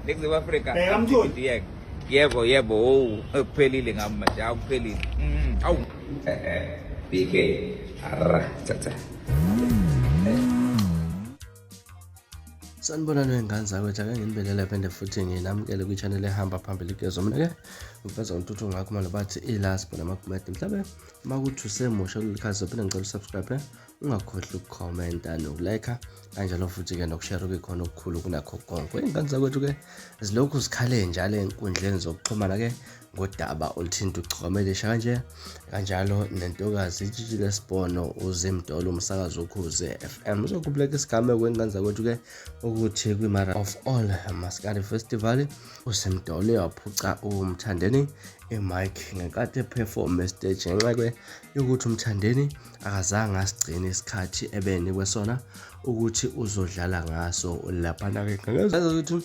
Ningizimu Afrika. Bheka Mtholi. Yebo. Yebo yebo, oh kuphelile ngami manje, awuphelile. Awu. BK. Arra, tata. Sanibonani wey'ngane zakwethu, ake nginibelele phinde futhi nginamukele kwi-channel ehamba phambili kuyezo. Mina-ke ngiveza uNtuthu ngakho manje bathi ilasbo namagumede. Mhlawumbe uma kuthi usemusha kuleli khasi uzophinde ngicela usubscribe, ungakhohlwa ukukhomenta nokulike, kanjalo futhi-ke nokushare kuyikhona okukhulu kunakho konke. Iy'ngane zakwethu-ke zilokhu zikhale njalo ey'nkundleni zokuxhumana-ke ngodaba oluthinta uGcokamelisha kanje kanjalo nentokazi itshitshi lesibhono uZimdolo umsakazi woKhozi FM. Uzokhumbuleka isigameko ey'ngane zakwethu-ke ukuthi kwi-Mara of All Maskandi Festival uZimdolo uyaphuca uMthandeni i-mic ngenkathi eperform estage ngenxa yokuthi uMthandeni akazange asigcine isikhathi ebenikwe sona ukuthi uzodlala ngaso laphana-ke. Ukuthi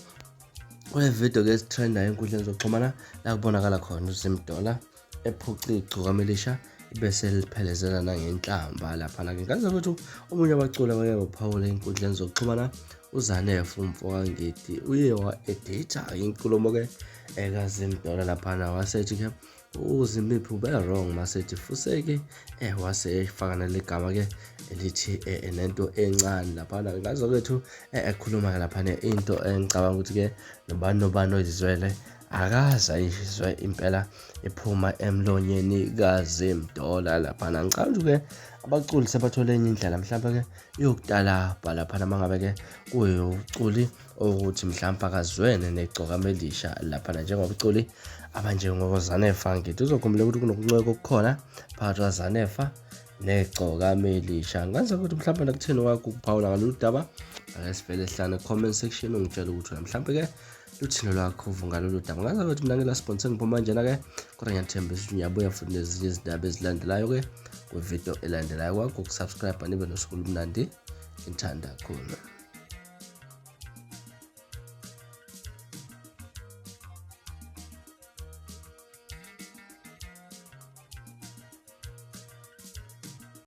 kule video ke esitrendayo enkundleni zokuxhumana la kubonakala khona uZimdola ephuca igcokama elisha bese liphelezela nangenhlamba laphana-ke. Ngazi ukuthi omunye abaculi abake baphawula ey'nkundleni zokuxhumana uZanefu umfokaNgidi uye wa-editha inkulumo-ke ekaZimdola laphana wasethi-ke uZimiphi ube wrong masethi fuseki wase efaka nalegama ke elithi nento encane laphana. Ngazo kwethu ekhuluma ke laphana into engicabanga ukuthi ke nobani nobani oyizwele akaze ayizwe impela iphuma emlonyeni kaZimdola laphana. Ngicabanga ukuthi ke abaculi sebathole enye indlela mhlawumbe ke yokutalabha laphana mangabe ke kuyuculi ukuthi mhlawumbe akazwene negcokama elisha laphana njengobaculi abanjengoZanefa. Ngithi uzokhumbula ukuthi kunokuncweka okukhona phakathi kwaZanefa negcokama elisha. Ngazi ukuthi mhlawumbe nakuthini wakho ukuphawula ngalolu daba, ake sivele sihlane comment section ungitshele ukuthi wena mhlawumbe ke luthini lwakho uvu ngalolu daba. Ngazi ukuthi mina ngila sponsor ngiphuma kanjena ke, kodwa ngiyathembisa ukuthi ngiyabuya futhi nezinye izindaba ezilandelayo ke kwividiyo elandelayo. Kwakho ukusubscribe nibe nosuku olumnandi, ngithanda kakhulu.